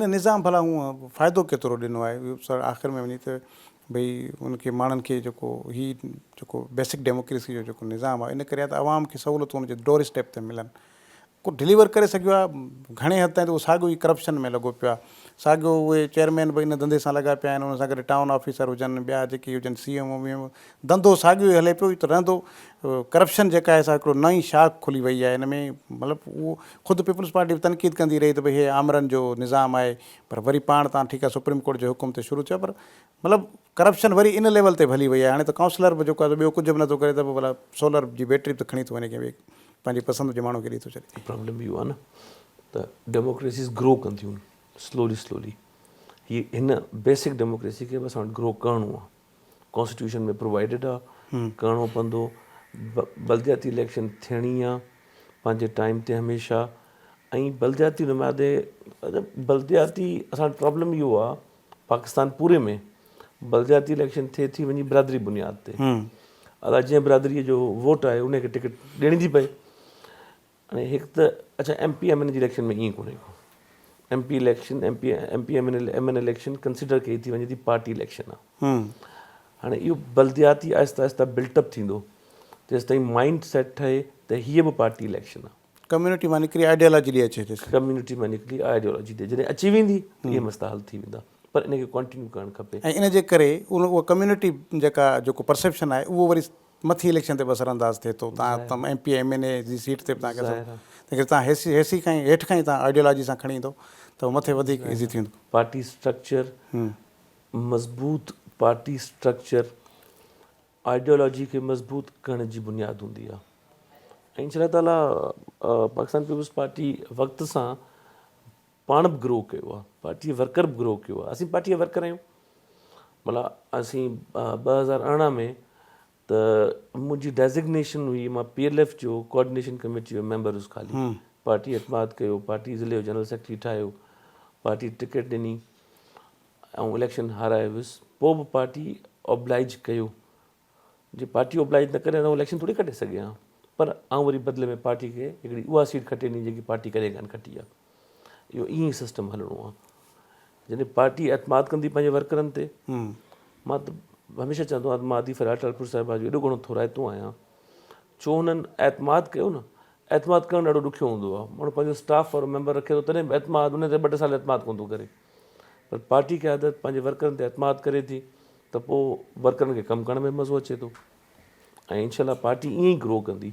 هن نظام ڀلا هونء فائدو ڪيترو ڏنو آهي اهو سر آخر ۾ وڃي ته ڀئي ان کي ماڻهن کي جيڪو هي جيڪو بيسڪ ڊيموڪريسي جو جيڪو نظام آهي ان ڪري آهي ته عوام کي سهولتون ان جي ڊور اسٽيپ تي ملن ڪو ڊليور ڪري سگهيو آهي گهڻي حد تائين ته اهو ساڳيو ئي ڪرپشن ۾ لڳو پيو آهي ساڳيو اهي چيئرمين به ان ڌنڌي سان لڳا پيا آهن ان سان گڏ ٽائون آفيسر هجن ٻيا جيڪي هجن C M O V M O ڌنڌو ساڳيو ئي هلي پيو ته رهندو ڪرپشن جيڪا آهي سا هڪڙو نئين شاخ کلي وئي آهي ان ۾ مطلب اهو خود پيپلز پارٽي به تنقيد ڪندي رهي ته ڀئي هي آمرن جو نظام آهي پر وري پاڻ تان ٺيڪ آهي سپريم ڪورٽ جي حڪم تي شروع ٿيو پر مطلب ڪرپشن وري ان ليول تي به هلي وئي آهي هاڻي ته ڪائونسلر به جيڪو آهي ٻيو ڪجهه به نٿو ڪري ته به ڀلا سولر جي بيٽري به ته کڻي ٿو وڃي ڪنهن ٻئي پنهنجي پسند جي ماڻهو کي ڏئي ٿو ڇڏي. پرابلم اهو آهي نه ته ڊيموڪريسيز گرو ڪنديون سلولي سلولي هي هن بيسڪ ڊيموڪريسي کي به اسان وٽ گرو ڪرڻو آهي ڪانسٽيٽيوشن ۾ پرووائيڊڊ آهي ڪرڻو پوندو بلدياتي اليڪشن ٿيڻي آهي پنهنجي ٽائيم تي هميشه ۽ بلدياتي نمائندي بلدياتي اسان وٽ پرابلم اهو آهي پاڪستان پوري ۾ بلدياتي اليڪشن ٿئي ٿي وڃي برادري بنياد تي ادا جنهن برادري جو ووٽ آهي ان کي ٽڪيٽ ڏيڻي ٿي پئي هاڻي هڪ ته اڇا ايم پي ايم اين جي اليڪشن ۾ ائين ڪونهي ڪو M P election M P M P M N M N election consider ڪئي ٿي وڃي ٿي پارٽي اليڪشن آهي هاڻي اهو بلدياتي آهستي آهستي بلٽ اپ ٿيندو جيستائين مائنڊ سيٽ ٺهي ته هيء به پارٽي اليڪشن آهي ڪميونٽي مان نڪري آئيڊيالاجي ڏي اچي ٿي. ڪميونٽي مان نڪري آئيڊيالاجي ڏي جڏهن اچي ويندي ته اهي مسئلا حل ٿي ويندا پر ان کي ڪنٽينيو ڪرڻ کپي. ۽ ان جي ڪري ان اها ڪميونٽي جيڪا جيڪو پرسيپشن آهي اهو وري مٿي اليڪشن تي به اثر انداز ٿئي ٿو تان ايم پي ايم اين اي جي سيٽ تي به تان کي اثر تنهن ڪري تان هيسي هيسي کان ئي هيٺ کان ئي تان آئيڊيالاجي سان کڻي ايندو ته مٿي وڌيڪ ايزي ٿي ويندو. پارٽي اسٽرڪچر مضبوط پارٽي اسٽرڪچر آئيڊيالاجي کي مضبوط ڪرڻ جي بنياد هوندي آهي ۽ انشاء الله تعالي پاڪستان پيپلز پارٽي وقت سان پاڻ به گرو ڪيو آهي پارٽي ورڪر به گرو ڪيو آهي اسين پارٽي جا ورڪر آهيون مطلب اسين 2018 ۾ ته منهنجي ڊيزگنيشن هئي مان پي ايل ايف جو ڪوآرڊينيشن ڪميٽي جو ميمبر هيس خالي پارٽي اعتماد ڪيو پارٽي ضلعي جو جنرل سيڪريٽري ٺاهيو پارٽي ٽڪيٽ ڏني آئون اليڪشن هارائي ويس پوء به پارٽي اوبلائيج ڪيو جي پارٽي اوبلائيج نه ڪري ها ته آئون اليڪشن ٿوري کٽي سگهي ها پر آئون وري بدلي ۾ پارٽي کي هڪڙي اها سيٽ کٽي ڏني جيڪي پارٽي ڪڏهن ڪانه کٽي آهي اهو ائين ئي سسٽم هلڻو آهي جڏهن پارٽي اعتماد ڪندي پنهنجي ورڪرن تي مان ته هميشه چوندو آهيان مان ادي فريال ٽالپر صاحبه جو ايڏو گهڻو ٿورائتو آهيان ڇو هنن اعتماد ڪيو نه اعتماد ڪرڻ ڏاڍو ڏکيو هوندو آهي ماڻهو پنهنجو اسٽاف وارو ميمبر رکي ٿو تڏهن به اعتماد ان تي ٻه ٽي سال اعتماد ڪونه ٿو ڪري پر پارٽي قيادت پنهنجي ورڪرن تي اعتماد ڪري ٿي ته پوء ورڪرن کي ڪم ڪرڻ ۾ مزو اچي ٿو ۽ انشاء الله پارٽي ائين ئي گرو ڪندي.